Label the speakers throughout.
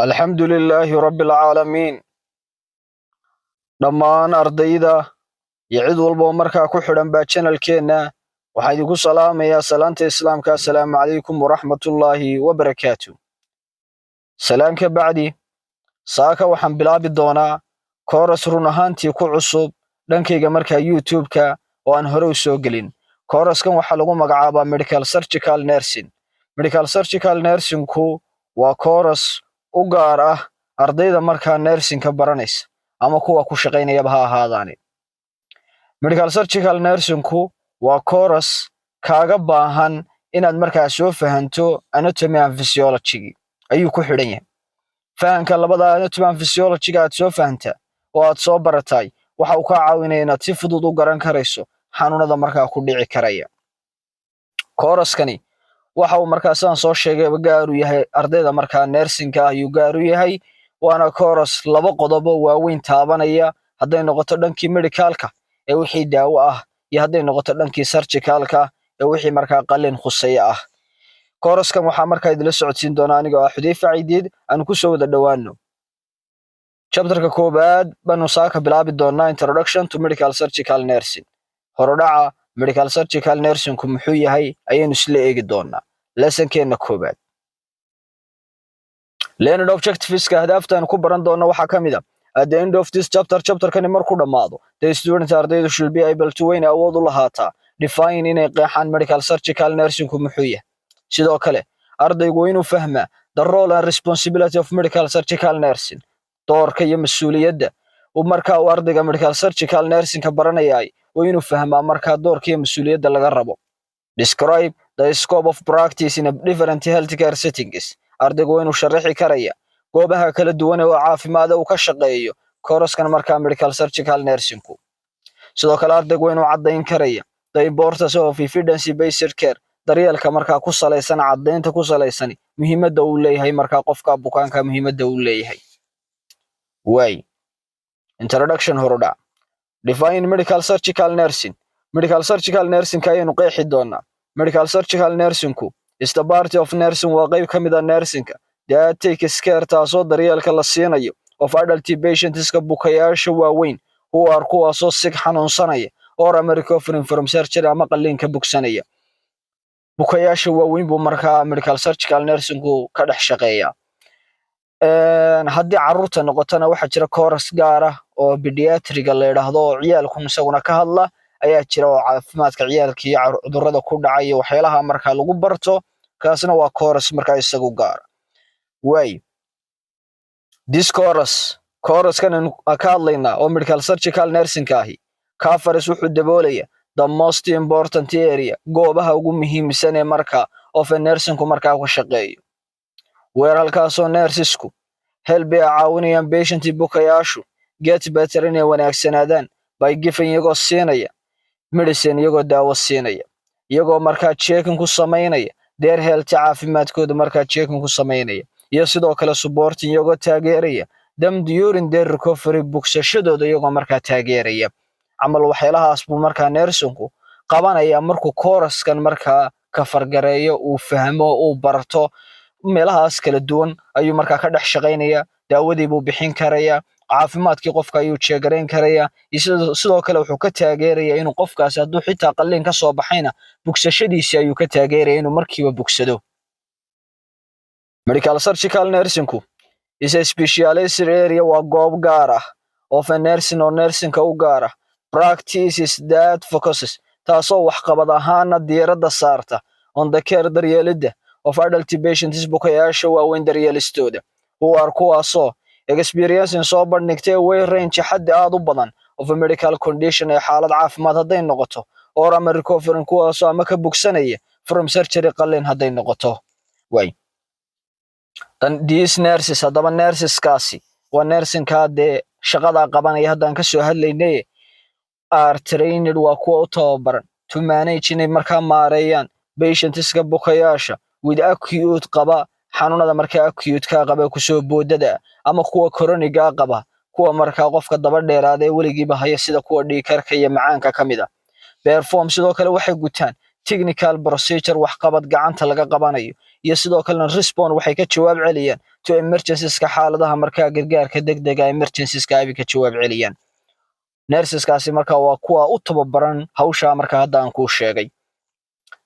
Speaker 1: Alxamdu lilaahi rabbi alcaalamiin. Dhammaan ardayda iyo cid walba oo markaa ku xidhan baa channelkeenna, waxaan idinku salaamayaa salaanta Islaamka: assalaamu calaykum waraxmatullaahi wabarakaatu. Salaan ka bacdi, saaka waxaan bilaabi doonaa course run ahaantii ku cusub dhankayga markaa YouTube-ka oo aan hore u soo gelin. Coursekan waxaa lagu magacaabaa medical surgical nursing. Medical surgical nursingku waa course u gaar ah ardayda markaa nursingka baranaysa ama kuwa ku shaqaynayaba ha ahaadaane. Medical surgical nursingku waa course kaaga baahan inaad markaa soo fahanto anatomy and physiology ayuu ku xidhan yahay. Fahanka labada anatomy and physiology aad soo fahantaa oo aad soo baratay waxa uu kaa caawinaya inaad si fudud u garan karayso xanuunada markaa ku dhici karaya. Coursekani waxa uu markaa, sidaan soo sheegayba, gaar u yahay ardayda markaa nursingka ayuu gaar u yahay, waana course laba qodobo waaweyn taabanaya: hadday noqoto dhankii medicalka ee wixii daawo ah iyo hadday noqoto dhankii surgicalka ee wixii markaa qalin khuseeye ah. Coursekan waxaa markaa idinla socodsiin doona anigoo ah Xudayfa Caydiid. Aanu kusoo wada dhowaano. Chapterka koowaad baanu saaka bilaabi doonaa, introduction to medical surgical nursing. Horodhaca medical surgical nursingku muxuu yahay ayaynu isla eegi doonaa lessonkeenna koowaad. Learning objectiveska, ahdaaftaan ku baran doona waxaa ka mid a: at the end of this chapter, chapterkani markuu dhammaado, the student, ardaydu, should be able to, wayna awood u lahaataa, define, inay qeexaan, medical surgical nursingku muxuu yahay. Sidoo kale ardaygu waa inuu fahmaa the role and responsibility of medical surgical nursing, doorka iyo mas-uuliyadda uu markaa uu ardayga medical surgical nursingka baranayay waa inuu fahmaa markaa doorka iyo mas-uuliyadda laga rabo. Describe the scope of practice in a different healthcare settings, ardaygu waa inuu sharaxi karaya goobaha kala duwan ee caafimaad uu ka shaqeeyo coursekan markaa medical surgical nursingku. Sidoo kale ardaygu waa inuu caddayn karaya the importance of evidence based care, daryeelka markaa ku salaysan caddaynta ku salaysan muhiimadda uu leeyahay markaa qofka bukaanka muhiimadda uu leeyahay. Way introduction, horudhac. Define medical surgical nursing. Medical surgical nursing ayaynu qeexi doonaa. Medical surgical nursingku is the part of nursing, waa qayb ka mid ah nursingka, that takes care, taasoo daryeelka la siinayo, of adult patientska, bukayaasha waaweyn, who are, kuwaasoo, sick, xanuunsanaya, or ama recovering from surgery, ama qalliinka bogsanaya. Bukayaasha waaweyn buu markaa medical surgical nursingku ka dhex shaqeeyaa. Haddii carruurta noqotona, waxaa jira course gaar ah oo pediatriga la yidhaahdo oo ciyaalku isaguna ka hadla ayaa jira, oo caafimaadka ciyaalka iyo cudurrada ku dhacay iyo waxyaalaha markaa lagu barto. Kaasna waa course markaa isagu gaara. Waay this course, coursekan aynu ka hadlaynaa oo medical surgical nursing ahi, covers, wuxuu daboolaya, the most important area, goobaha ugu muhiimsan ee markaa of a nursingku markaa ka shaqeeyo, where, halkaasoo, nursesku help, ay caawinayaan, patient, bukayaashu, get better, inay wanaagsanaadaan, by giving, iyagoo siinaya, medicine, iyagoo daawo siinaya, iyagoo markaa checking ku samaynaya, their health, caafimaadkooda markaa checking ku samaynaya, iyo sidoo kale supporting, iyagoo taageeraya, them during their recovery, bogsashadooda iyagoo markaa taageeraya. Camal waxyaalahaas buu markaa nursingku qabanaya markuu coursekan markaa ka fargareeyo, uu fahmo, uu barto. Meelahaas kala duwan ayuu markaa ka dhex shaqaynaya: daawadii buu bixin karaya, caafimaadkii qofka ayuu checkgarayn karaya, iyo sidoo kale wuxuu ka taageeraya inuu qofkaasi hadduu xitaa qalliin ka soo baxayna bogsashadiisii ayuu ka taageeraya, inuu markiiba bogsado. Medical surgical nursingku is a specialized area, waa goob gaar ah, of a nursing, oo nursingka u gaar ah, practices that focuses, taasoo waxqabad ahaana diiradda saarta, on the care, daryeelidda, of adult patients, bukayaasha waaweyn daryeelistooda, who are, kuwaasoo, experiencing, soo bandhigtay, wide range, xaddi aad u badan, of a medical condition, ee xaalad caafimaad hadday noqoto, or ama recovering, kuwaasoo ama ka bogsanaya, from surgery, qalliin hadday noqoto. Way these nurses, haddaba nurseskaasi waa nursingkaa dee shaqadaa qabanaya haddaan ka soo hadlaynay, are trained, waa kuwa u tababaran, to manage, inay markaa maareeyaan, patientska, bukayaasha, with acute, qaba xanuunada markaa acute-ka qaba, kusoo boodada, ama kuwa chronicga qaba, kuwa markaa qofka daba dheeraada ee weligiiba haya, sida kuwa dhiigkarka iyo macaanka ka mid a. Perform, sidoo kale waxay gutaan, Technical procedure, waxqabad gacanta laga qabanayo. Iyo sidoo kalena respond, waxay ka jawaab celiyaan, to emergencies-ka, xaaladaha markaa gargaarka degdega, emergencies-ka ay ka jawaab celiyaan. Nurseskaasi markaa waa kuwa u tababaran hawsha markaa hadda aan kuu sheegay.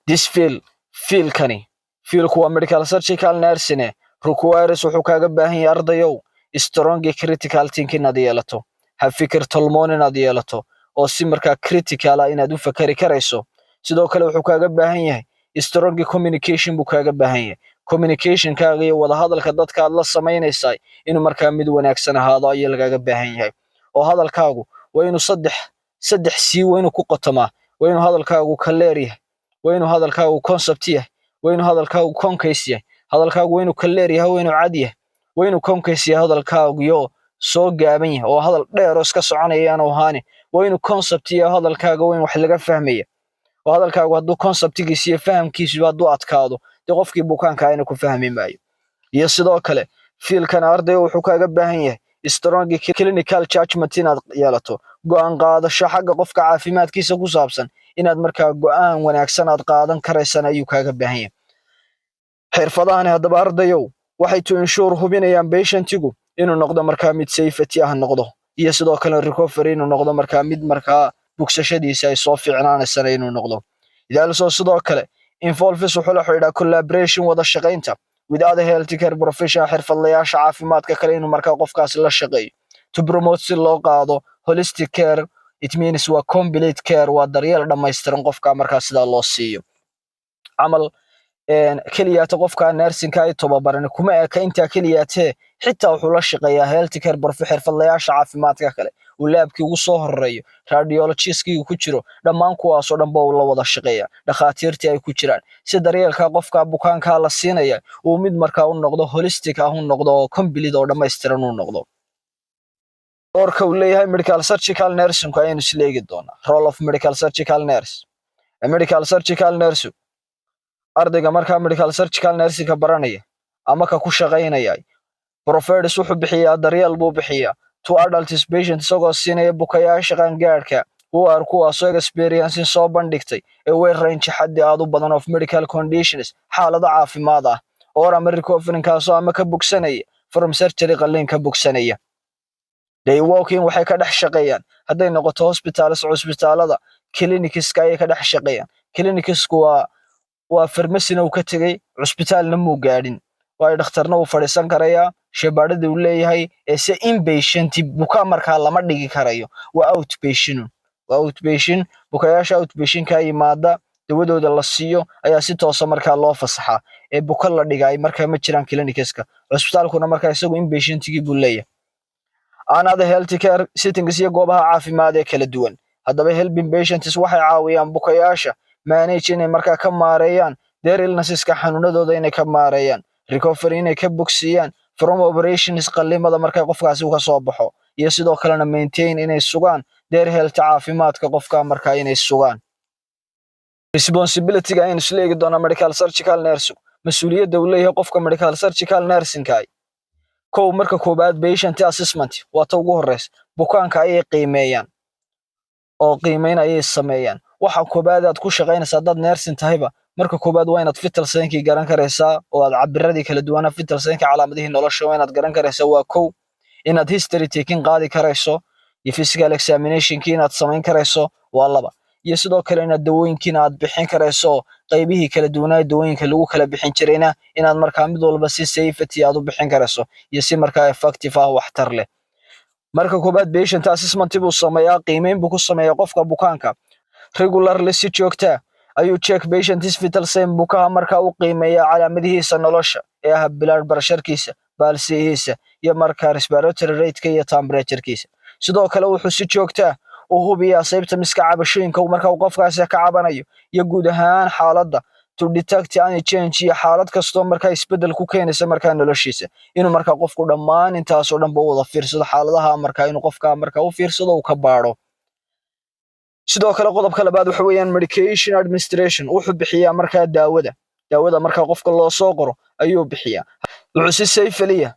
Speaker 1: This field, fieldkani, fieldku waa medical surgical nursing, requires, wuxuu kaaga baahan yahay, ardayow, strong critical thinking inaad yeelato, ha fikir tolmoon inaad yeelato oo si markaa critical ah inaad u fakari karayso. Sidoo kale wuxuu kaaga baahan yahay strong communication buu kaaga baahan yahay. Communicationkaaga iyo wadahadalka dadka aad la samaynaysaa inuu markaa mid wanaagsan ahaado ayaa lagaaga baahan yahay, oo hadalkaagu waa inuu saddex sii waa inuu ku qotomaa. Waa inuu hadalkaagu clear yahay, waa inuu hadalkaagu concept yahay, waa inuu hadalkaagu concise yahay. Hadalkaagu waa inuu clear yahay, waa inuu cad yahay, waa inuu concise yahay hadalkaagu yo soo gaaban yahay oo hadal dheer oo iska soconaya aanu ahaani. Waa inuu concept yahay hadalkaaga, waa in wax laga fahmaya, oo hadalkaagu hadduu conceptigiisa iyo fahamkiisuba hadduu adkaado, dee qofkii bukaanka ayna ku fahmi maayo. Iyo sidoo kale fieldkan, ardayga, wuxuu kaaga baahan yahay strong clinical judgment inaad yeelato, go'aan qaadasho xagga qofka caafimaadkiisa ku saabsan inaad markaa go'aan wanaagsan aad qaadan karaysana ayuu kaaga baahan yahay. Xirfadahani haddaba, ardayow, waxay to ensure, hubinayaan, patientigu inuu noqdo markaa mid safety ah noqdo, iyo sidoo kale recovery, inuu noqdo markaa mid markaa bogsashadiisa ay soo fiicnaanaysana inuu noqdo. It also, sidoo kale, involves, wuxuu la xidhiidhaa, collaboration, wada shaqaynta, with other healthcare professional, xirfadlayaasha caafimaadka kale inuu markaa qofkaasi la shaqeeyo, to promote, si loo qaado, holistic care. It means waa complete care, waa daryeel dhammaystiran qofka markaa sidaa loo siiyo. Camal keliyaata qofka nursingka ay tababaran kuma eka intaa keliyaatee, xitaa wuxuu la shaqeeyaa healthcare xirfadlayaasha caafimaadka kale, uu labkii ugu soo horeeyo, radiologist-kii ku jiro, dhammaan kuwaasoo dhan ba uu la wada shaqeeya, dhakhaatiirtii ay ku jiraan, si daryeelka qofka bukaanka la siinaya uu mid markaa u noqdo holistic ah, u noqdo oo complete oo dhammaystiran uu noqdo. Doorka uu leeyahay medical surgical nursing ayaynu isla eegi doonaa. Role of medical surgical nurse. Medical surgical nurse, ardayga markaa medical surgical nursingka baranaya ama ka ku shaqaynaya, provides, wuxuu bixiyaa, daryeel buu bixiyaa, to adults patient, isagoo siinaya bukayaasha qaangaadhka, who are, kuwaasoo, experiencing, soo bandhigtay, a wide range, xaddi aad u badan, of medical conditions, xaalado caafimaad ah, or ama recovering, kaasoo ama ka bogsanaya, from surgery, qalliin ka bogsanaya. They working, waxay ka dhex shaqeeyaan, hadday noqoto hospitals, cusbitaalada, clinicska ayay ka dhex shaqeeyaan. Clinicsku waa pharmacyna uu ka tegey, cusbitaalna muu gaadhin, waayo dhakhtarna uu fadhiisan karayaa, shebaadhada uu leeyahay ee se inpatient buka markaa lama dhigi karayo, waa outpatient, waa outpatient. Bukayaasha outpatientka yimaada, dawadooda la siiyo ayaa si toosa markaa loo fasaxaa, ee buka la dhigay markaa ma jiraan clinicska. Cusbitaalkuna markaa isagu inpatientigii buu leeyahay. And other healthcare settings, iyo goobaha caafimaad ee kala duwan. Haddaba helping patients, waxay caawiyaan bukayaasha, manage, inay markaa ka maareeyaan, their illnesseska, xanuunadooda inay ka maareeyaan, recovery, inay ka bogsiiyaan, from operations, qallimada marka qofkaasi uu ka soo baxo, iyo sidoo kalena maintain, inay sugaan, their health, caafimaadka qofka markaa inay sugaan. Responsibility-ga ayaynu isla eegi doonaa medical surgical nursing, mas-uuliyadda uu leeyahay qofka medical surgical nursing-ka. Kow, marka koowaad, patient assessment waa ta ugu horeysa. Bukaanka ayay qiimeeyaan oo qiimeyn ayay sameeyaan. Waxa koowaad aad ku shaqaynaysaa haddaad nursing tahayba, marka koowaad waa inaad vital sign-kii garan karaysaa oo aad cabiradii kala duwanaa vital sign-ka, calaamadihii nolosha, waa inaad garan karaysaa. Waa kow. Inaad history taking qaadi karayso iyo physical examinationkii inaad samayn karayso waa laba. Iyo sidoo kale inaad dawooyinkiina aad bixin karayso, qaybihii kala duwanaa dawooyinka lagu kala bixin jirayna inaad markaa mid walba si safety aad u bixin karayso iyo si markaa effective ah, waxtar leh. Marka koowaad patient assessment buu sameeyaa, qiimeyn buu ku sameeyaa qofka bukaanka. Regularly, si joogta ayuu, check patient's vital sign, bukaha markaa u qiimeeyaa calaamadihiisa nolosha ee ah blood pressurekiisa, pulsehiisa iyo markaa respiratory rate-ka iyo temperaturekiisa. Sidoo kale wuxuu si joogta u hubiyaa symptomska, cabashooyinka marka uu qofkaasi ka cabanayo, iyo guud ahaan xaaladda, to detect any change, iyo xaalad kastoo markaa isbeddel ku keenaysa markaa noloshiisa, inuu markaa qofku dhammaan intaasoo dhanba u wada fiirsado xaaladaha, markaa inuu qofka markaa u fiirsado, uu ka baadho. Sidoo kale qodobka labaad waxa weeyaan medication administration. Wuxuu bixiyaa markaa daawada. Daawada markaa qofka loo soo qoro ayuu bixiyaa. Wuxuu si safely,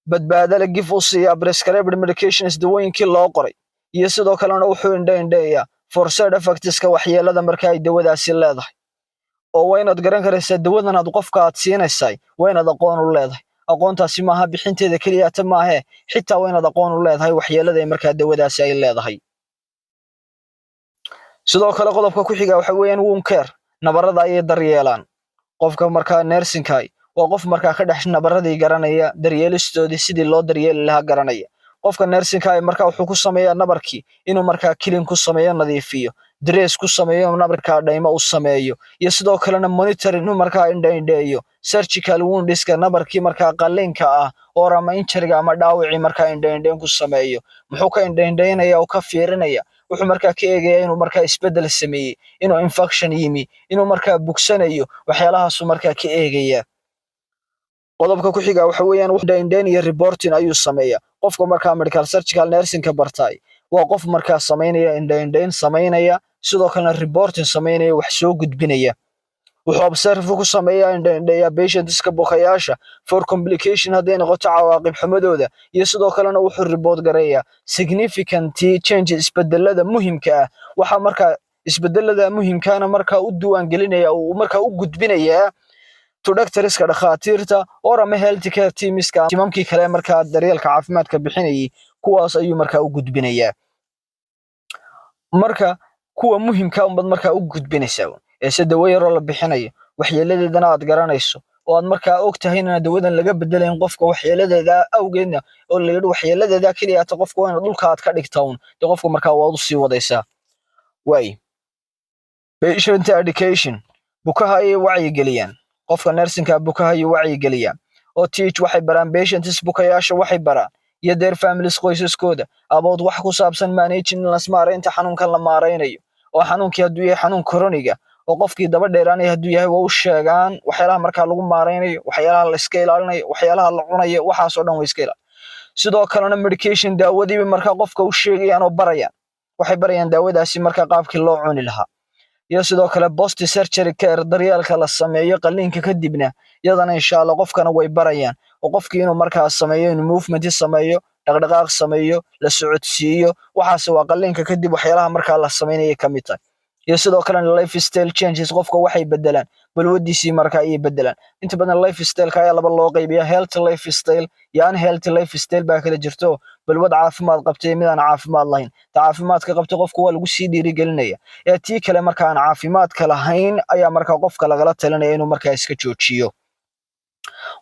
Speaker 1: badbaado leh, give, u siiyaa, prescribed medications, dawooyinkii loo qoray. Iyo sidoo kalena wuxuu indha indheeyaa for side effectska, waxyeelada marka ay dawadaasi leedahay. Oo waa inaad garan karaysaa dawadan aad qofka aad siinaysay, waa inaad aqoon u leedahay. Aqoontaasi maaha bixinteeda keliyaata maahee, xitaa waa inaad aqoon u leedahay waxyeelada ay markaa dawadaasi ay leedahay. Sidoo kale qodobka ku xiga waxa weeyaan wound care, nabarada ayay daryeelaan. Qofka markaa nursingka waa qof markaa ka dhex nabaradii garanaya, daryeelistoodii sidii loo daryeeli lahaa garanaya. Qofka nursingka markaa wuxuu ku sameeyaa nabarkii inuu markaa clean ku sameeyo, nadiifiyo, dress ku sameeyo, nabarkaa dhaymo u sameeyo, iyo sidoo kalena monitor, inuu markaa indhaindheeyo surgical woundiska, nabarkii markaa qalliinka ah or ama injuryga ama dhaawicii markaa indhaindhayn ku sameeyo. Muxuu ka indhaindhaynaya oo ka fiirinaya? Wuxuu markaa ka eegaya inuu markaa isbeddel sameeyey, inuu infection yimi, inuu markaa bogsanayo, waxyaalahaasuu markaa ka eegaya. Qodobka ku xiga waxa weeyaan indhaindhayn iyo reporting ayuu sameeya. Qofka markaa medical surgical nursingka bartay waa qof markaa samaynaya indhaindhayn samaynaya, sidoo kalena reporting samaynaya, wax soo gudbinaya. Wuxuu observe ku sameeyaa, indhaindheeyaa patientska, bukayaasha, for complication hadday noqoto cawaaqib xumadooda, iyo sidoo kalena wuxuu report gareeyaa significant changes, isbedelada muhimka ah. Waxaa markaa isbedelada muhimkaana markaa u diiwaan gelinaya, uu markaa u gudbinayaa to doctorska, dhakhaatiirta, or ama health care teamska, timamkii kale markaa daryeelka caafimaadka bixinayay, kuwaas ayuu markaa u gudbinayaa. Marka kuwa muhimka unbaad markaa u gudbinaysaa ee se dawo yaroo la bixinayo, waxyeeladeedana aad garanayso oo aad markaa og tahay inaan dawadan laga bedelayn qofka waxyeeladeeda awgeedna, oo la yidhi waxyeeladeeda keliya ata qofka waa inaad dhulka aad ka dhigta un dee, qofka markaa waad u sii wadaysaa. Waay, patient education, bukaha ayay wacyigeliyaan. Qofka nursingka bukaha ayuu wacyigeliyaa oo teach, waxay baraan patients, bukayaasha waxay baraan, iyo their families, qoysaskooda, about, wax ku saabsan, managing illness, maaraynta xanuunkan la maaraynayo. Oo xanuunkii hadduu yahay xanuun chronic ah oo qofkii daba dheeraanaya hadduu yahay, waa u sheegaan waxyaalaha markaa lagu maaraynayo, waxyaalaha la iska ilaalinayo, waxyaalaha la cunayo, waxaas oo dhan way iska ilaal. Sidoo kalena medication, daawadiiba markaa qofka u sheegayaan oo barayaan, waxay barayaan daawadaasi markaa qaabkii loo cuni lahaa. Iyo sidoo kale post surgery care, daryeelka la sameeyo qalliinka kadibna, iyadana insha Allah qofkana way barayaan, oo qofkii inuu markaa sameeyo, inuu movement sameeyo, dhaqdhaqaaq sameeyo, la socodsiiyo, waxaas waa qalliinka kadib waxyaalaha markaa la sameynaya ka mid tahay. Iyo sidoo kalena lifestyle changes, qofka waxay bedelaan balwadiisii markaa ayay bedelaan. Inta badan lifestyleka ayaa laba loo qaybiya, healthy lifestyle iyo unhealthy lifestyle baa kala jirto, balwad caafimaad qabtay, mid aan caafimaad lahayn. Ta caafimaadka qabtay qofka waa lagu sii dhiirigelinaya, ee tii kale marka aan caafimaadka lahayn ayaa markaa qofka lagala talinaya inuu markaa iska joojiyo.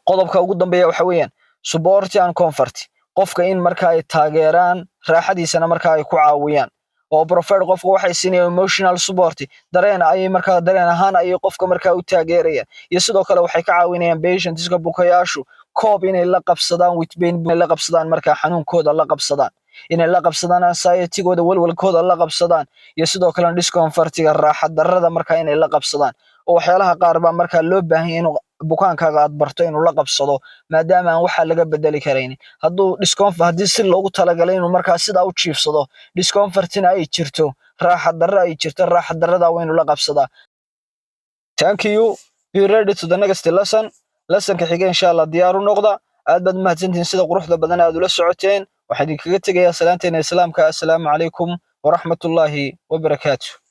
Speaker 1: Qodobka ugu dambeeya waxa weeyaan support and comfort, qofka in marka ay taageeraan, raaxadiisana marka ay ku caawiyaan, oo provide, qofka waxay siinayaan emotional support, dareen ayay markaa, dareen ahaan ayay qofka markaa u taageerayaan. Iyo sidoo kale waxay ka caawinayaan patientska, bukayaashu, cope, inay la qabsadaan, with pain, inay la qabsadaan markaa xanuunkooda la qabsadaan, inay la qabsadaan anxiety-gooda, walwalkooda la qabsadaan, iyo sidoo kale discomfortiga, raaxa darrada markaa inay la qabsadaan. Oo waxyaalaha qaar baa markaa loo baahan yahay inuu bukaankaaga aad barto inuu la qabsado, maadaama aan waxaa laga bedeli karaynin. Hadduu discomfort, haddii si loogu talagalay inuu markaa sidaa u jiifsado, discomfortina ay jirto, raaxa darro ay jirto, raaxa darrada waa inuu la qabsadaa. Thank you. Be ready to the next lesson. Lessonka xiga insha Allah diyaar u noqda. Aad baad mahadsantihiin sida quruxda badan aad ula socoteen. Waxaan idinkaga tegayaa salaanteena islaamka: assalaamu calaykum waraxmatullaahi wabarakaatu.